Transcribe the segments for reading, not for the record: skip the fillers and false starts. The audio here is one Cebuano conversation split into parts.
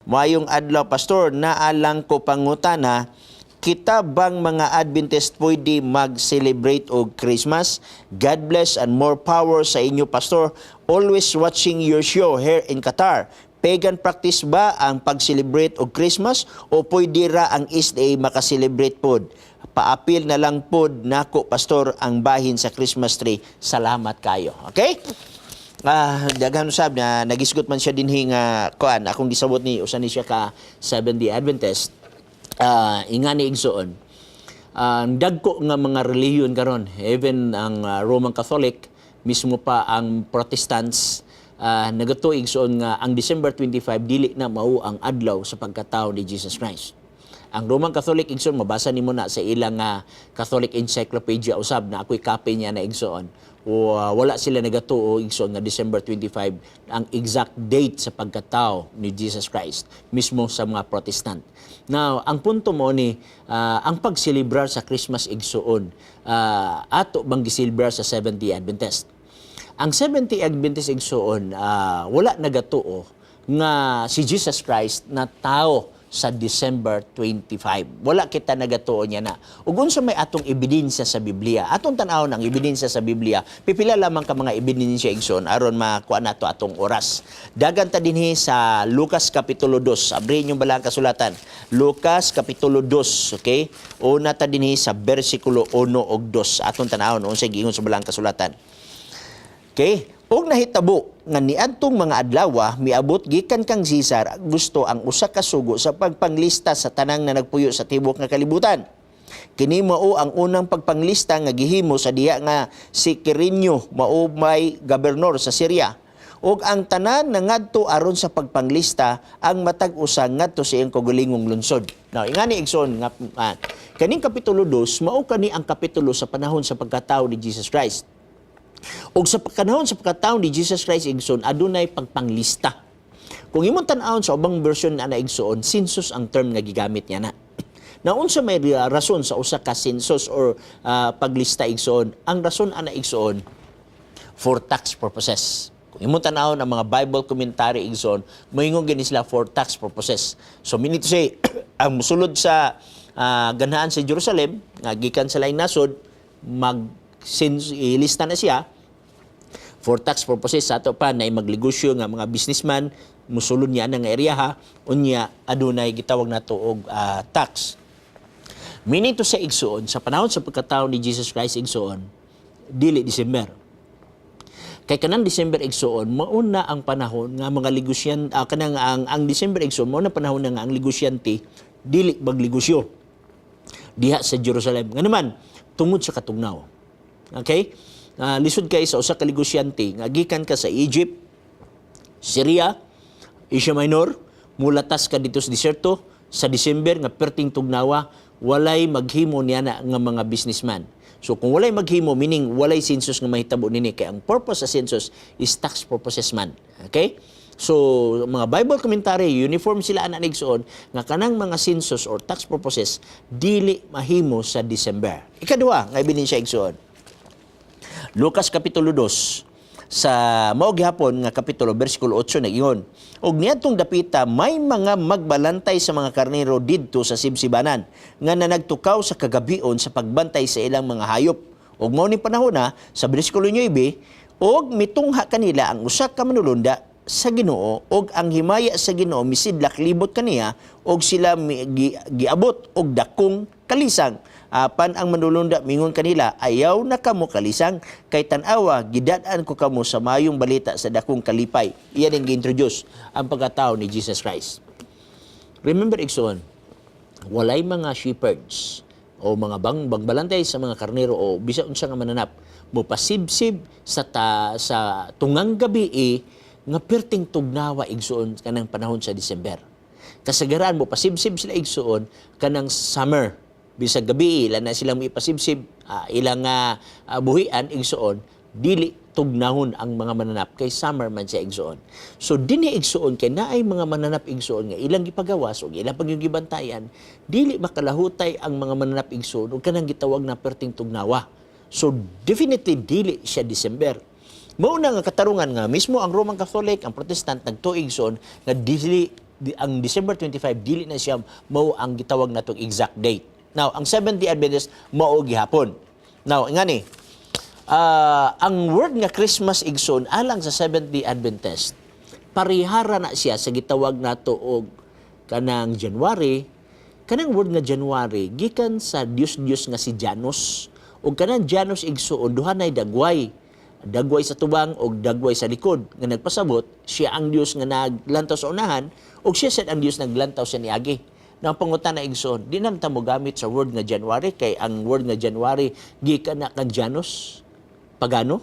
Mayong adlaw, Pastor, naa lang ko pangutana, kita bang mga Adventist pwede mag-celebrate og Christmas? God bless and more power sa inyo, Pastor. Always watching your show here in Qatar. Pagan practice ba ang pag-celebrate og Christmas o pwede ra ang SDA makaselebrate pod? Paapil na lang pod nako, Pastor, ang bahin sa Christmas tree. Salamat kayo. Okay? Daghan usab na nagisgot man siya dinhi nga kuan akong gisabot ni usa ni siya ka Seventh-day Adventist. Ingani, igsoon. Ang dagko nga mga relihiyon karon, even ang Roman Catholic, mismo pa ang Protestants, nagatuo, igsoon, nga ang December 25 dili na mao ang adlaw sa pagkatao ni Jesus Christ. Ang Roman Catholic, igsoon, mabasa nimo na sa ilang Catholic Encyclopedia usab na ako'y copy niya na, igsoon. O wala sila nagatuo, igsoon, nga December 25 ang exact date sa pagkatao ni Jesus Christ, mismo sa mga Protestant. Now, ang punto mo ni ang pagselebrar sa Christmas, igsoon, ato bang giselebrar sa Seventh-day Adventist? Ang Seventh-day Adventist, igsoon, wala nagatuo nga si Jesus Christ na tao sa December 25. Wala kita nagatuo niya na. Ug unsa may atong ebidensya sa Biblia? Atong tan-awon ang ebidensya sa Biblia. Pipila lamang ka mga ebidensya, igsoon, aron makuha nato atong oras. Dagan ta dinhi sa Lucas kapitulo 2. Abrihin yung balang kasulatan. Lucas kapitulo 2, okay? Una ta dinhi sa bersikulo 1 ug 2. Atong tan-awon unsay giingon sa balang kasulatan. Okay? Ug nahitabo nga niadtong mga adlawa, miabot gikan kang Cesar Augusto ang usa ka sugo sa pagpanglista sa tanang na nagpuyo sa tibuok nga kalibutan. Kini mao ang unang pagpanglista nga gihimo sa diha nga si Quirinio mao may gobernador sa Syria. Ug ang tanan na ngadto aron sa pagpanglista, ang matag usa ngadto sa iyang kaugalingong lungsod. Now, ingani, igsoon, nga kaning kapitulo 2 mao kani ang kapitulo sa panahon sa pagkatao ni Jesus Christ. Ug sa panahon sa pagkatao ni Jesus Christ, igsoon, adunay pagpanglista. Kung imong tan-awon sa ubang version na igsoon, census ang term nga gigamit niya na. Na unsa may rason sa usa ka census or paglista, igsoon? Ang rason ana, igsoon, for tax purposes. Kung imong tan-awon ang mga Bible commentary, igsoon, moingon gani sila for tax purposes. So meaning to say, ang musulod sa ganahan sa Jerusalem nga gikan sa laing nasod, mag ilista na siya for tax purposes. Sa ato pa na magnegosyo nga mga businessman, musulod niya nga area ha, unya adunay gitawag nato og tax. Meaning to say, igsoon, sa panahon sa pagkatao ni Jesus Christ, igsoon, dili December. Kay kanang December, igsoon, mauna ang panahon nga mga negosyan kanang ang December, igsoon, mauna panahon na nga ang negosyante dili magnegosyo diha sa Jerusalem. Nga naman tungod sa katugnaw. Okay? Lisod kay sa usa ka negosyante nga gikan ka sa Egypt, Syria, Asia Minor, mulatas ka dito sa diserto sa December nga perting tugnawa, walay maghimo niya na nga mga businessman. So kung walay maghimo, meaning walay census nga mahitabo nini kay ang purpose sa census is tax purposes man. Okay? So mga Bible commentary, uniform sila ana, igsoon, nga kanang mga census or tax purposes dili mahimo sa December. Ikaduha nga ebidensya, igsoon. Lucas kapitulo 2 sa mao gihapon nga kapitulo, bersikulo 8, nag-ingon, "Og niadtong dapita may mga magbalantay sa mga karnero didto sa sibsibanan nga nanagtukaw sa kagabion sa pagbantay sa ilang mga hayop." Ug mao ni panahon na sa bersikulo 9, "Og mitungha kanila ang usa ka manulunda sa Ginoo og ang himaya sa Ginoo misidlak libot kaniya og sila giabot og dakong kalisang. Apan ang manulunda mingon kanila, 'Ayaw na kamo kalisang, kay tan-awa, gidad-an ko kamo sa mayong balita sa dakong kalipay.'" Iyan ang gi-introduce ang pagkatao ni Jesus Christ. Remember, igsoon, walay mga shepherds o mga bangbalantay sa mga karnero o bisa unsa nga mananap mopasibsib sa tungang gabi eh, nga perting tugnawa, igsoon, kanang panahon sa December. Kasagaran mo pasibsib sila, igsoon, kanang summer. Bisag gabi ila na sila mo ipasibsib ilang buhian, igsoon, dili tugnahon ang mga mananap kay summer man siya, igsoon. So dinhi, igsoon, kay naay mga mananap, igsoon, nga ilang gipagawas ug ilang paggibantayan, dili makalahutay ang mga mananap, igsoon, ug kanang gitawag na perting tugnawa. So definitely dili siya December. Mao na nga katarungan nga mismo ang Roman Catholic, ang Protestant nagtuo, igsoon, nga dili Ang December 25 dili na siya mao ang gitawag natong exact date. Now, ang Seventh-day Adventist mao gihapon. Now, ngani, ang word nga Christmas, igsoon, alang sa Seventh-day Adventist, parihara na siya sa gitawag nato og kanang January. Kanang word nga January gikan sa Diyos-Diyos nga si Janus. Ug kanang Janus, igsoon, duha nay dagway. Dagway sa tubang og dagway sa likod nga nagpasabot siya ang Dios nga naglantaw sa unahan ug siya sad ang Dios naglantaw sa niagi. Na ang pangutana, igsoon, di na ta mo gamit sa word nga January kay ang word nga January gikan na kang Janus pagano.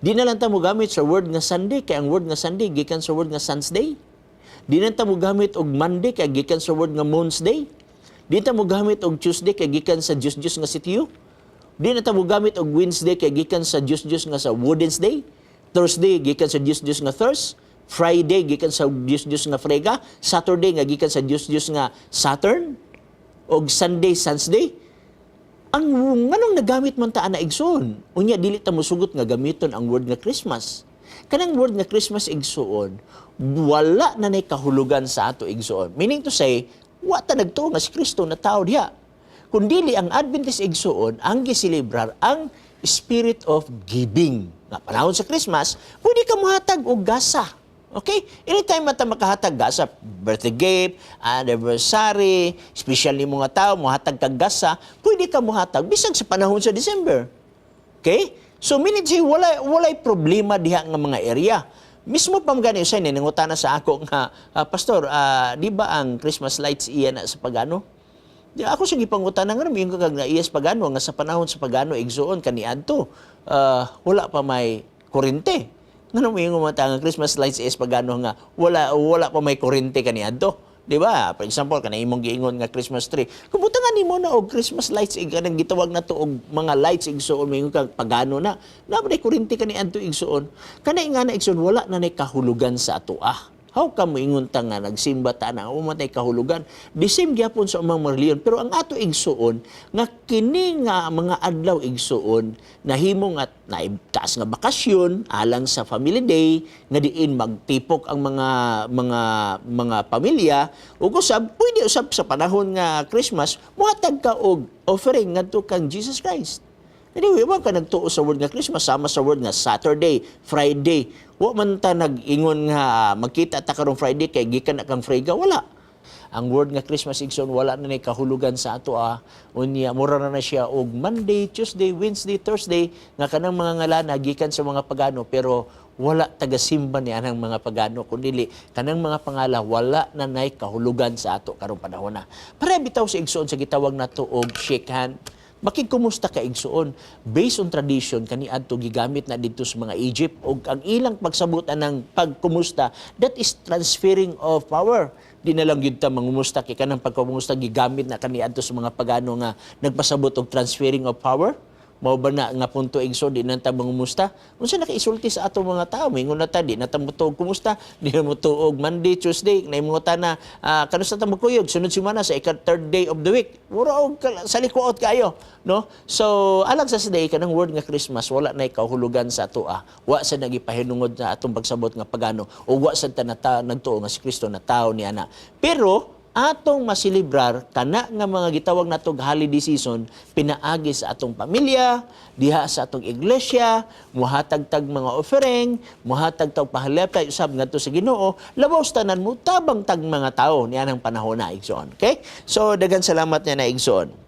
Di na lang ta mo gamit sa word nga Sunday kay ang word nga Sunday gikan sa word nga Sunday. Di na ta mo gamit og Monday kay gikan sa word nga Moon's Day. Di ta mo gamit og Tuesday kay gikan sa Diyos-Diyos nga sitio. Di na ta mo gamit og Wednesday kay gikan sa Diyos-Diyos nga sa Wednesday. Thursday gikan sa Diyos-Diyos nga Thurs. Friday gikan sa Diyos-Diyos nga Frega. Saturday nga gikan sa Diyos-Diyos nga Saturn. Og Sunday, Sunday. Ang nganong nagamit man ta ana, igsoon? Unya dili ta mosugot nga gamiton ang word nga Christmas. Kanang word nga Christmas, igsoon, wala na nay kahulugan sa ato, igsoon. Meaning to say, wa ta nagtuo nga si Kristo na tao diha. Kung dili ang Adventist, igsoon, ang giselebrar ang spirit of giving. Nga panahon sa Christmas, pwede ka muhatag og gasa. Okay? Anytime man ta makahatag gasa, birthday gift, anniversary, special ni mga tao, muhatag kag gasa, pwede ka muhatag bisag sa panahon sa December. Okay? So meaning say walay problema diha nga mga area. Mismo pa gani usay nangutana sa ako nga, "Pastor, di ba ang Christmas lights iya na sa pagano?" Di ako siyang gipangutana nga yung kag na iya sa pagano nga sa panahon sa pagano, igsoon, kaniadto wala pa may kurente. Ngano mo yung mata nga Christmas lights is pagano nga wala wala pa may kurente kaniadto? Di ba? For example, kana imong giingon nga Christmas tree. Kung butangan nimo na og Christmas lights, ig kanang gitawag na to og mga lights, igsoon, moingon kag pagano na. Na ba kurente kaniadto, igsoon? Kana nga na, igsoon, wala na nay kahulugan sa atoa. How come moingon ta nga nagsimba ta na wa man kahulugan? The same gyapon sa umang mga relihiyon. Pero ang ato, igsuon, nga kini nga mga adlaw, igsuon, nahimo nga naitaas nga bakasyon alang sa family day nga diin magtipok ang mga pamilya ug usab pwede usab sa panahon nga Christmas muhatag ka og offering ngadto kang Jesus Christ. Anyway, wa ka nagtuo sa word nga Christmas sama sa word nga Saturday, Friday. Wa man ta nag-ingon nga magkita ta karong Friday kay gikan na kang Frega, wala. Ang word nga Christmas, igsoon, wala na nay kahulugan sa ato ah. Unya mura na na siya og Monday, Tuesday, Wednesday, Thursday nga kanang mga ngalana gikan sa mga pagano pero wala tagasimba ni anang mga pagano kundi kanang mga pangala wala na nay kahulugan sa ato karong panahon na. Pareha bitaw sa, igsoon, sa gitawag nato og shake hand. Makigkumusta ka, igsoon. Based on tradition, kaniadto gigamit na dito sa mga Egypt ug ang ilang pagsabot anang pagkumusta, that is transferring of power. Di na lang gyud ta mangumusta kay kanang pagkumusta gigamit na kaniadto sa mga pagano nga nagpasabot og transferring of power. Mao ba na nga punto, igsoon, di na ta mangumusta? Unsa nakaisulti sa ato mga tao? Mingon na ta, di na ta motuog kumusta, di na motuog Monday, Tuesday, na imong na kanusta ta magkuyog sunod semana sa ika third day of the week. Mura og sa likuot kayo, no? So alang sa day kanang word nga Christmas wala na kahulugan sa atoa. Wa sa nagipahinungod na atong pagsabot nga pagano o wa sa ta nagtuo nga si Kristo na tao ni ana. Pero atong masilibrar kana nga mga gitawag natog holiday season pinaagi sa atong pamilya, diha sa atong iglesia, muhatag tag mga offering, muhatag tag pahalapay usab ngadto sa Ginoo, labaw sa tanan mo tabang tag mga tao niya ng panahon na, igsoon. Okay? So daghan salamat niya na, igsoon.